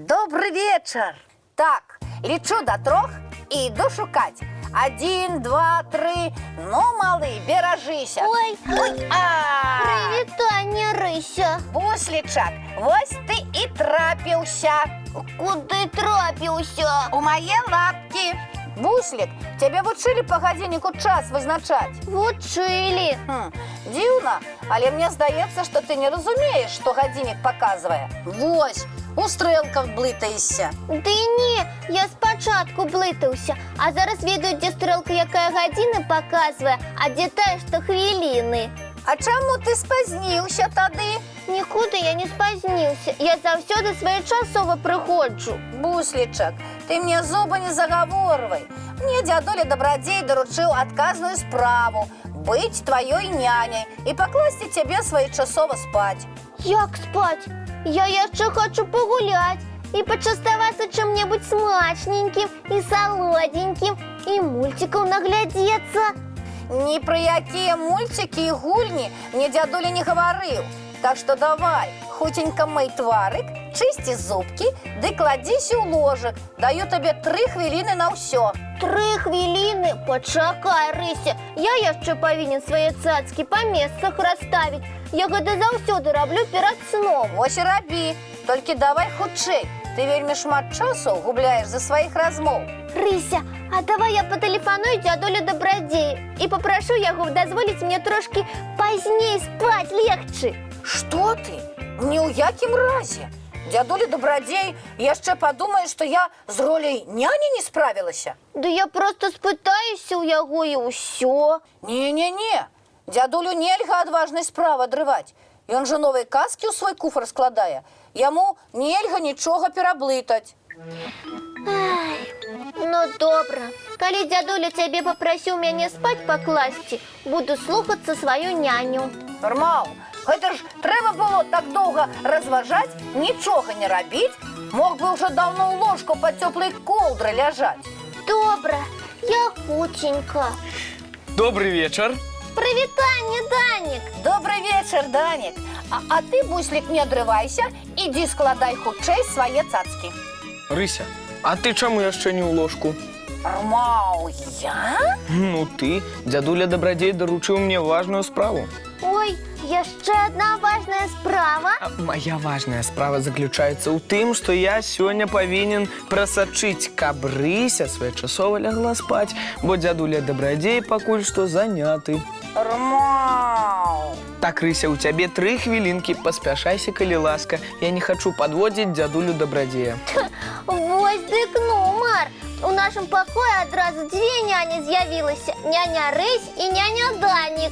Добры вечар. Так, лічу да трох і іду шукаць. Адзін, два, тры. Ну, малы, беражыся. Ой, Ой, а! Прывітанне, Рыся. Буслічак, вось ты і трапіўся. Куды трапіўся? У мае лапкі. Буслік, цябе вучылі па гадзінніку час вызначаць? Вучылі. Дзіўна, але мне здаецца, што ты не разумееш, што гадзіннік паказвае. Вось, у стрэлках блытаешся. Ды не, я спачатку блытаўся, а зараз ведаю, дзе стрэлка, якая гадзіна паказвае, а дзе тая, што хвіліны. А чаму ты спазніўся тады? Нікуды я не спазніўся. Я заўсёды своечасова прыходжу. Буслічак, ты мне зубы не загаворвай. Мне дзядуля Дабрадзей даручыў адказную справу — быць тваёй няняй і пакласці цябе своечасова спаць. Як спаць? Я яшчэ хачу пагуляць і пачаставацца чым-небудзь смачненькім і салодзенькім, і мульцікаў наглядзецца. Ні пра якія мульцікі і гульні мне дзядуля не гаварыў. Так што давай, хуценька мый тварык, чысці зубкі ды кладзіся ў ложак. Даю табе 3 хвіліны на ўсё. 3 хвіліны? Пачакай, Рыся, я яшчэ павінен свае цацкі па месцах расставіць. Я гэта заўсёды раблю перад сном. Вось і рабі, толькі давай хутчэй. Ты вельмі шмат часу губляеш за сваіх размоў. Рыся, а давай я патэлефаную дзядулю Дабрадзею і папрашу яго дазволіць мне трошкі пазней спаць легчы. Што ты? Ні ў якім разе. Дзядуля Дабрадзей яшчэ падумае, што я з роляй няні не справілася. Да я проста спытаюся ў яго, і ўсё. Не-не-не, дзядулю нельга ад важнай справы адрываць. Ён жа новыя казкі ў свой куфар складае. Яму нельга нічога пераблытаць. Ай, ну добра. Калі дзядуля цябе папрасіў мяне спаць пакласці, буду слухацца сваю няню. Рмаў, гэта ж трэба было так доўга разважаць, нічога не рабіць. Мог бы ўжо даўно ў ложку пад цёплай коўдрай ляжаць. Добра, я хуценька. Добры вечар. Прывітанне, Данік. Добры вечар, Данік. А ты, Буслік, не адрывайся, ідзі складай хутчэй свае цацкі. Рыся, а ты чаму яшчэ не ў ложку? Рмаў, я? Ну ты, дзядуля Дабрадзей даручыў мне важную справу. Ой, яшчэ адна важная справа. А моя важная справа заключаецца ў тым, што я сёння павінен прасачыць, каб Рыся своечасова лягла спаць, бо дзядуля Дабрадзей пакуль што заняты. Рмаў. Так, Рыся, у цябе 3 хвілінкі, паспяшайся, калі ласка. Я не хачу падводзіць дзядулю Дабрадзея. Вось дык нумар. У нашым пакоі адразу дзве няні з'явілася. Няня Рысь і няня Данік.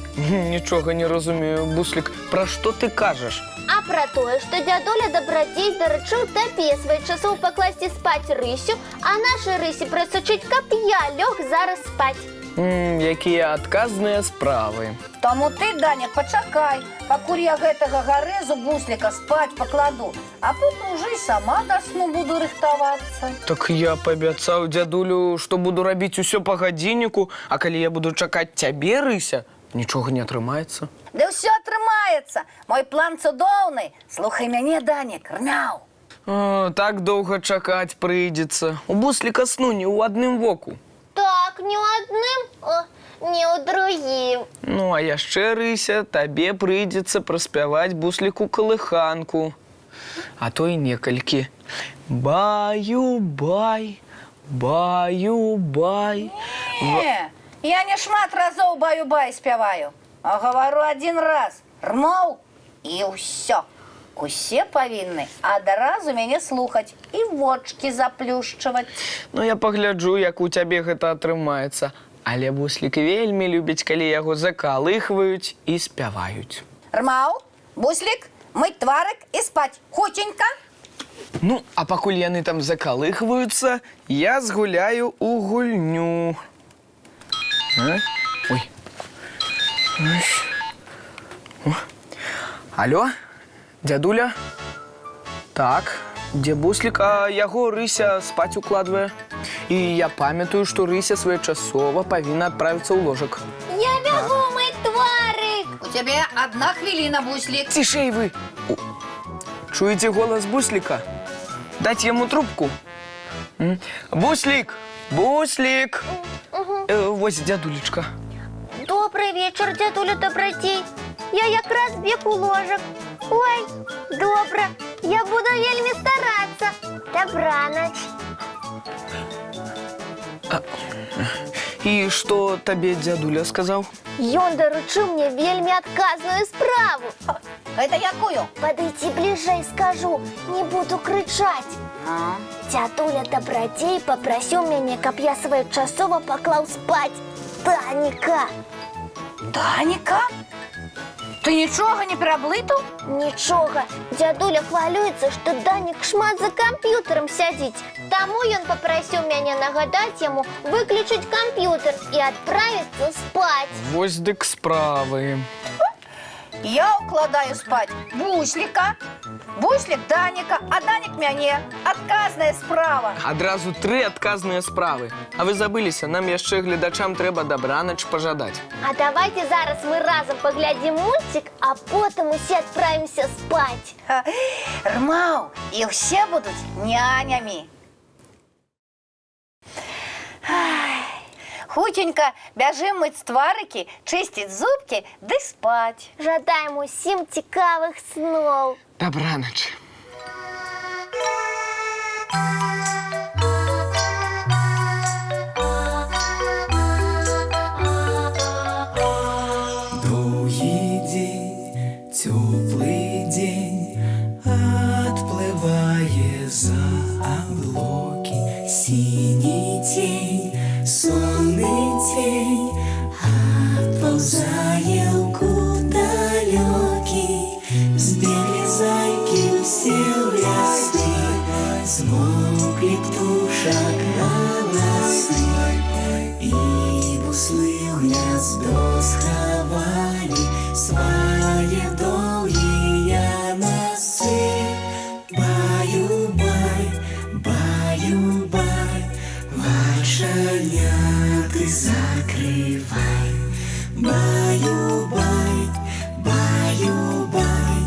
Нічога не разумею, Буслік, пра што ты кажаш? А пра тое, што дзядуля Дабрадзей даручыў табе своечасова пакласці спаць Рысю, а нашай Рысе прасачыць, каб я лёг зараз спаць. Якія адказныя справы. Таму ты, Данік, пачакай, пакуль я гэтага гарэзу Бусліка спаць пакладу, а потым ужо і сама да сну буду рыхтавацца. Так я паабяцаў дзядулю, што буду рабіць усё па гадзінніку, а калі я буду чакаць цябе, Рыся, нічога не атрымаецца. Да ўсё атрымаецца. Мой план цудоўны. Слухай мяне, Данік, рмяў. О, так доўга чакаць прыйдзецца. У Бусліка сну не ў адным воку. Так, не ў адным, о, не ў другім. Ну, а яшчэ, Рыся, табе прыйдзецца праспяваць Бусліку калыханку. А то і некалькі. Баю-бай, баю-бай. Не, я не шмат разоў баю-бай спяваю, а гавару адзін раз. Рмаў, і ўсё. Усе павінны адразу мяне слухаць і вочкі заплюшчваць. Ну, я пагляджу, як у цябе гэта атрымаецца. Але Буслік вельмі любіць, калі яго закалыхваюць і спяваюць. Рмаў, Буслік, мыць тварык і спаць. Хуценька. Ну, а пакуль яны там закалыхваюцца, я згуляю у гульню. А? Ой. Ось. О. Алё, дзядуля? Так, дзе Буслік, а яго Рыся спаць укладвае. І я памятаю, што Рыся своечасова павінна адправіцца ў ложак. Я бягу мыць тварык. У цябе адна хвіліна, Буслік. Цішэй вы! О, чуеце голас Бусліка? Даць яму трубку? Буслік! Буслік! Вось дзядулечка. Добры вечар, дзядуля Дабрадзей. Я якраз бег у ложак. Ой, добра, я буду вельмі старацца. Дабранач. І што табе дзядуля сказаў? Ён даручыў мне вельмі адказную справу. Гэта якую? Падыйці бліжэй, скажу, не буду крычаць. А? Дзядуля Дабрадзей папрасіў мяне, каб я своечасова паклаў спаць Даніка. Даніка? Ты нічога не пераблытаў? Нічога, дзядуля хвалюецца, што Данік шмат за камп'ютарам сядзіць. Таму ён папрасіў мяне нагадаць яму выключыць камп'ютар і адправіцца спаць. Вось дык справы. Я укладаю спаць Бусліка, Буслік Даніка, а Данік мяне. Адказная справа. Адразу тры адказныя справы. А вы забыліся, нам яшчэ гледачам трэба дабранач пажадаць. А давайте зараз мы разам паглядзім мульцік, а потым усе адправімся спаць. Ха, Рмаў, і ўсе будуць нянямі. Ай, хуценька бяжым мыць тварыкі, чысціць зубкі ды спаць. Жадаем усім цікавых сноў. Дабранач. Доўгі дзень, цёплы дзень адплывае за аблокі. Сіні цень, сонны цень адпаўзае ў кут далёкі. Збеглі зайкі ўсе ў лясы, змоўклі птушак галасы. І буслы ў гняздо схавалі свае доўгія насы. Баю-бай, баю-бай, вачаняты закрывай. Баю-бай, баю-бай,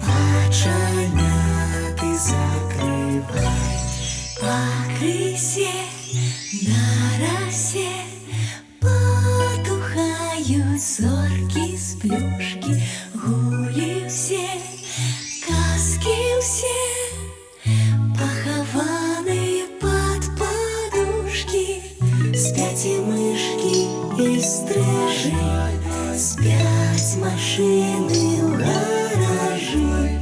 вачаняты закрывай. Пакрысе на расе потухаюць зоркі сплюшкі, гулі ўсе, казкі ўсе, пахаваныя пад падушкі. Спяць і мышкі, і стрыжы, спяць машыны ў гаражы.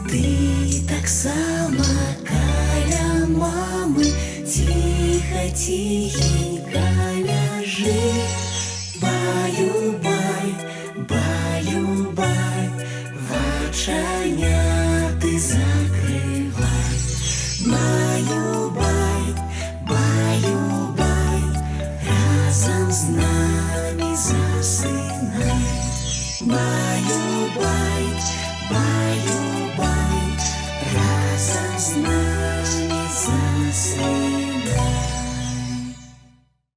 Ты таксама каля мамы ціха, ціхенька ляжы. Баю-бай, баю-бай, вачаняты закрывай. Баю-бай, баю-бай, разам з намі засынай. Баю-бай, баю-бай, разам з намі засынай.